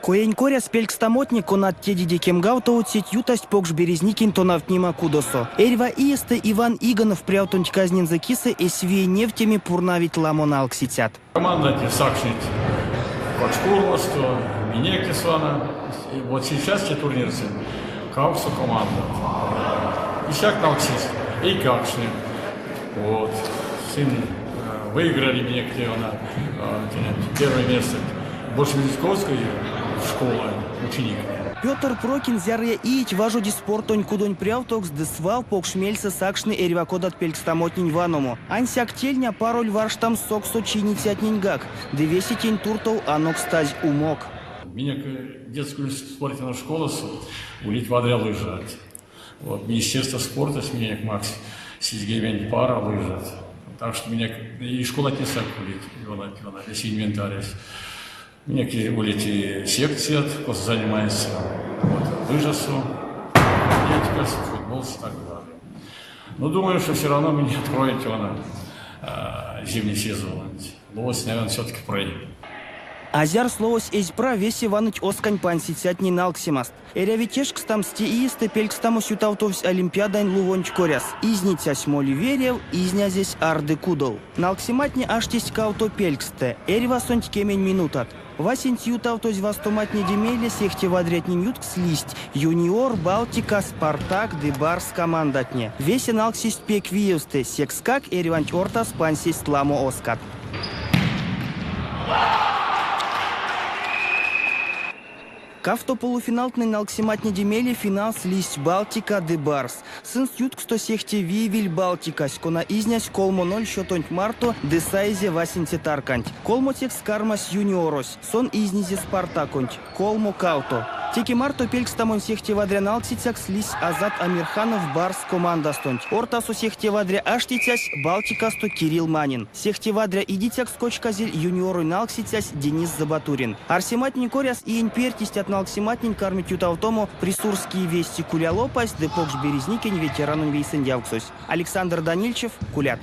Коень коряс пелькстамотне, конат тедиде кемгавтовоцеть, ютасть Покш Березникень тонавтнема кудосо. Эрьва иестэ Иван Игонов прявтонть казнензэ кисэ эсь виень невтеме пурнавить ламо налксицят. Командатне сакшныть Кочкуровасто, минек тесэ. Вот сейчас те турнирсэ кавксо командат. Исяк налксесть эйкакштне. Вот. Сынь выиграли минек те первое место Большевиковской школы ученик. Петр Прокин зярыя иеть важоди спортонь кудонь прявтокс ды свал покш мельсэ сакшны эрьва кодат пелькстамотнень ваномо. Ансяк тельня пароль варштамс сокссо чийницятненьгак, ды весе тень туртов анокстазь умок. Минек детскую спортивную школасо улить вадря лыжат. Вот, Министерство спорта минек макссь сизьгемень пара лыжат. Так что минек и школатнесэ улить, весь инвентаресь. Минек улить и секцият, косо занимаются вот, лыжасо, атлетикасо, футбол и так далее. Но думаю, что все равно меня откроет он зимний сезон. Ловось, наверное, все-таки прой. А зярс ловось эзь пра, весе ваныть оскань пансицятнень налксемаст. Эряви тешкстамс, те иестэ пелькстамось ютавтовсь Олимпиадань лувонть коряс. Изницясь моли верев, изнязесь арды кудов. Налксематне аштесть кавто пельксстэ, эрьвасонть кемень минутат. Васенце ютавтозь вастоматнеде мейле сехте вадрятнень юткс лиссть Юниор, Балтика, Спартак ды Барс командатне. Весе налксесть пек виевстэ, секскак эрьванть ортас пансесть ламо оскат. Кавто полуфиналтнэнь налксематнеде мейле финалс лиссть Балтика ды Барс. Сынст ютксто сехте виевиль Балтикась, кона изнясь 3-0 счётонть марто ды саизе васенце тарканть. Колмотекс кармась Юниорось. Сон изнизе Спартаконть. 3-2. Теке марто пелькстамонь сехте вадря налксицякс лиссь Азат Амирханов Барс командастонть. Ортасо сехте вадря аштицясь Балтикасто Кирилл Манин. Сехте вадря идицякс кочказель юниоронь налксицясь Денис Забатурин. Арсематнень коряс иень перть истят налксематнень кармить ютавтомо Присурские вести кулялопась ды Покш Березникень ветеранонь вейсэндявксось. Александр Данильчев, Кулят.